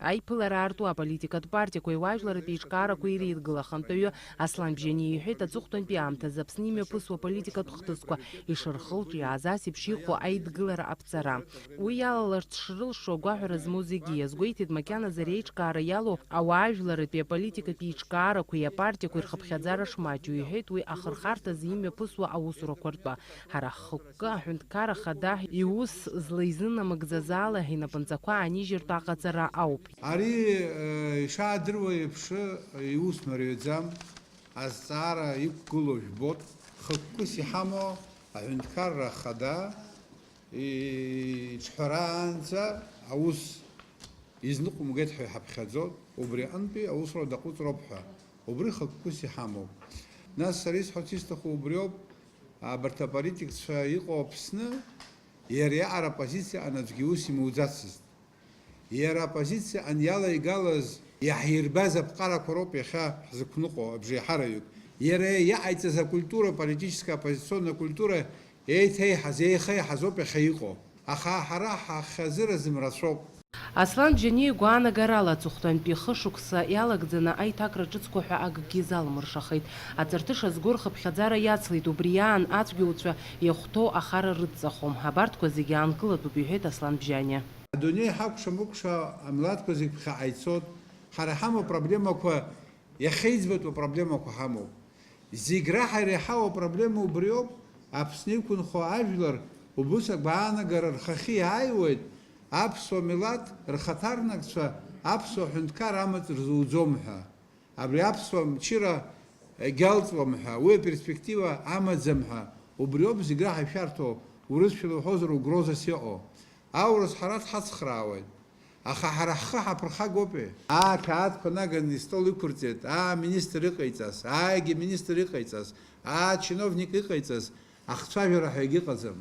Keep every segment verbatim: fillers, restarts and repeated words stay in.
Аиԥылара аарту аполитикатә партиақәеи уажәларратә еиҿкаарақәеи реидгыла ахантәаҩы Аслан Бжьаниа иҳәеит, аҵыхәтәантәи аамҭазы Аԥсны имҩаԥысуа аполитикатә хҭысқәа ишырхылҿиааз ас еиԥш иҟоу аидгылара аԥҵара. Уи иалаларц шрылшо агәаҳәара змоу зегьы иазгәеиҭеит, макьаназы реиҿкаара иалоу ауаажәларратәи аполитикатә еиҿкаарақәеи апартиақәеи рхыԥхьаӡара шмаҷу, иҳәеит уи ахырхарҭазы имҩаԥысуа аусурақәа ртәы. Ҳара ҳхықәкы аҳәынҭқарра хада иус злаизынамыгӡаз ала инапынҵақәа аанижьыртә аҟаҵара ауп. Ари, э, ишаадыруа еиԥш, э, иус мариаӡам, азҵаара иқәгылоу жәбоит, хықәкыс иҳамоу аҳәынҭқарра хада иҿҳәараанӡа аус изныҟәымгеит ҳәа иҳаԥхьаӡоит, убри аҟынтәи аусура даҟәыҵроуп ҳәа, убри хықәкыс иҳамоуп. Нас сара исҳәарц исҭаху убриоуп, абарҭ аполитикцәа иҟоу Аԥсны, иара иаҟара аппозициа анаӡәгьы ус имуӡацызт. Иара аппозициа аниалеигалаз иаҳирбаз аԥҟарақәа роуп иахьа ҳзықәныҟәо абжеиҳараҩык. Иара иаҟаиҵаз акультура, политическая оппозиционная культура еиҭеиҳаз, еихеиҳаз ауп иахьа иҟоу. Аха ҳара ҳахьазыразым рацәоуп. Аслан Бжьаниа игәаанагарала, аҵыхәтәантәи хышықәса иалагӡаны аиҭакра ҿыцқәа ҳәа акгьы залмыршахеит. Аҵарҭыша зго рхыԥхьаӡара иацлеит, убри аан ацәгьоуцәа иахәҭоу ахара рыдҵахом. Абарҭқәа зегьы аанкылатәуп, иҳәеит Аслан Бжьаниа. Адунеи ҳакәша-мыкәша амилаҭқәа зегь ԥхьаҟа ицоит. Ҳара ҳамоу проблемақәа, иахьеиӡбатәу проблемақәа ҳамоуп. Зегь раҳа иреиҳау апроблема убриоуп, Аԥсны иқәынхо ажәлар убыс агәаанагара рхахьы иааиуеит, аԥсуа милаҭ рхаҭарнакцәа аԥсуа ҳәынҭқар амаҵ рзуӡом ҳәа. Абри аԥсуа мчыра егьалҵуам ҳәа, уи аперспектива амаӡам ҳәа, убриоуп зегь раҳа ишәарҭоу, урысшәала уҳәозар, угрозас иҟоу. Аурыс ҳара дҳацхраауеит. Аха ҳара ҳхы ҳаԥырхагоупеи? Аа, қьаадқәа наганы истол иқәырҵеит, аа, министр иҟаиҵаз, ааигьы министр иҟаиҵаз, аа, чиновник иҟаиҵаз, ахцәажәара ҳәа егьыҟаӡам.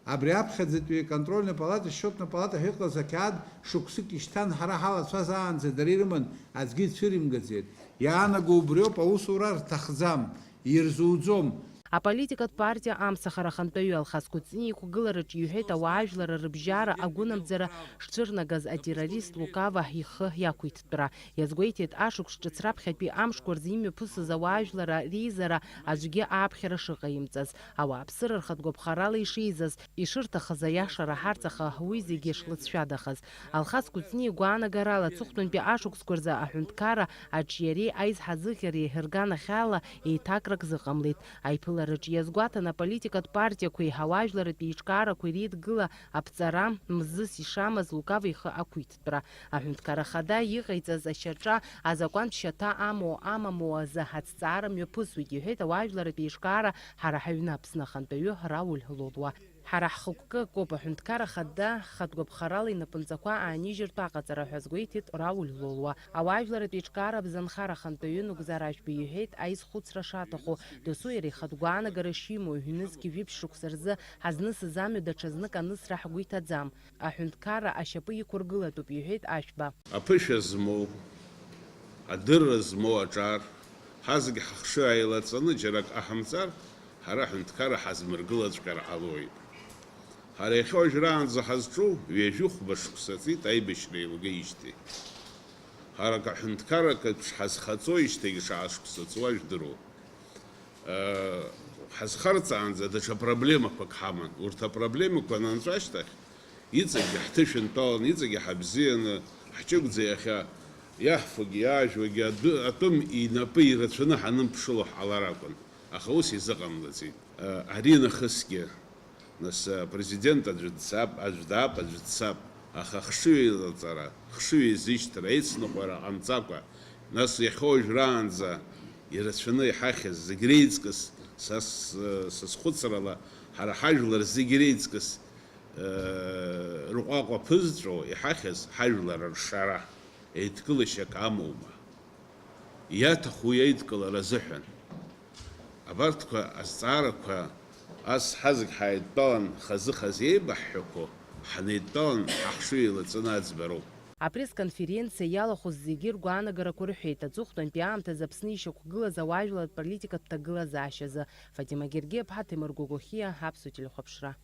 Абри аԥхьаӡатәи аконтрольна палата, счетна палата ҳәа иҟаз ақьаад шықәсык ишьҭан, ҳара ҳалацәазаанӡа дара ирыман, аӡәгьы ицәыримгаӡеит. Иаанаго убриоуп, аусура рҭахӡам, ирзуӡом. Аполитикатә партиа Амсахара ахантәаҩы Алхас Кәыҵниа иқәгылараҿ иҳәеит, ауаажәларра рыбжьара агәынамӡара шцәырнагаз атеррорист Лукава ихы иақәиҭтәра. Иазгәеиҭеит, ашықәс ҿыц раԥхьатәи амшқәа рзы имҩаԥысыз ауаажәларра реизара аӡәгьы ааԥхьара шыҟаимҵаз, ауааԥсыра рхатә гәаԥхарала ишеизаз, ишырҭахыз аиаша раҳарц, аха уи зегьы шлыҵшәадахаз. Алхас Кәыҵниа игәаанагарала, аҵыхәтәантәи ашықәсқәа рзы аҳәынҭқарра аҿиареи аизҳазыӷьареи рганахьала еиҭакрак зыҟамлеит. Аиԥылараҿы иазгәаҭан аполитикатә партиақәеи ауаажәларратә еиҿкаарақәеи реидгыла аԥҵара мзызс ишамаз Лукава ихы ақәиҭтәра. Аҳәынҭқарра Ахада иҟаиҵаз ашьаҿа азакәантә шьаҭа амоу амаму азы ҳазҵаара мҩаԥысуеит, иҳәеит ауаажәларратә еиҿкаара Ҳара ҳаҩны Аԥсны ахантәаҩы Рауль Лолуа. Ҳара ҳхықәкы акоуп, аҳәынҭқарра Ахада хатә гәаԥхарала инапынҵақәа аанижьыртә аҟаҵара ҳәа азгәеиҭеит Рауль Лолуа. Ауаажәларратә еиҿкаара абзанхара ахантәаҩы Нугзар Ашәба иҳәеит, аизхәыцра шаҭаху, досу иара ихатә гәаанагара шимоу, ҩнызқь ҩажәи жәиԥшь шықәса рзы ҳазнысыз амҩа даҽазнык анысра ҳгәы иҭаӡам. Аҳәынҭқарра ашьапы иқәыргылатәуп, иҳәеит Ашәба. Аԥышәа змоу, адырра змоу аҿар, ҳазегь ҳахшыҩ ааилаҵаны џьарак ҟаҳамҵар, ҳара аҳәынҭқарра ҳазмыргылаҵәҟьар ҟалоит. Ҳара иахьа уажәраанӡа ҳазҿу ҩажәи хәба шықәса ҵит аибашьра еилгеижьҭеи. Ҳара акы аҳәынҭқарра акаҿ ҳазхаҵоижьҭеигьы шаҟа шықәса ҵуа жәдыруоуп. Ҳазхарҵаанӡа даҽа проблемақәак ҳаман. Урҭ апроблемақәа анынҵәа ашьҭахь, иҵегьы ҳҭышәынтәалан, иҵегьы ҳабзианы, ҳҷыгәӡа иахьа иаҳфогьы иаажәуагьы адәы, атәым инапы ирацәаны ҳанымԥшыло ҳҟалар акәын. Аха ус изыҟамлаӡеит. Ари нахысгьы, нас, апрезидент аӡәы дцап, аӡә даап, аӡәы дцап. Аха хшыҩ еилаҵара, хшыҩ еизышьҭра, еицныҟәара ҟамҵакәа, нас иахьа уажәраанӡа ирацәаны иҳахьыз зегь реиҵкыс, са с-, са схәыцрала, ҳара ҳажәлар зегь реиҵкыс, э, рҟәаҟәа ԥызҵәо иҳахьыз ҳажәлар ршара, еидкылашьак амоума? Иаҭаху иеидкылара азыҳәан. Абарҭқәа азҵаарақәа ас ҳазегь ҳаидтәалан хазы-хазы еибаҳҳәақәо, ҳанеидтәалан ҳахшыҩ еилаҵаны аӡбароуп. Апресс-конференциа иалахәыз зегьы ргәаанагарақәа рҳәеит. Аҵыхәтәантәи аамҭазы Аԥсны ишьақәгылаз ауаажәларратә политикатә ҭагылазаашьазы. Фатима Гергиаԥҳа, Ҭемыр Гогохиа, Аԥсуа телехәаԥшра.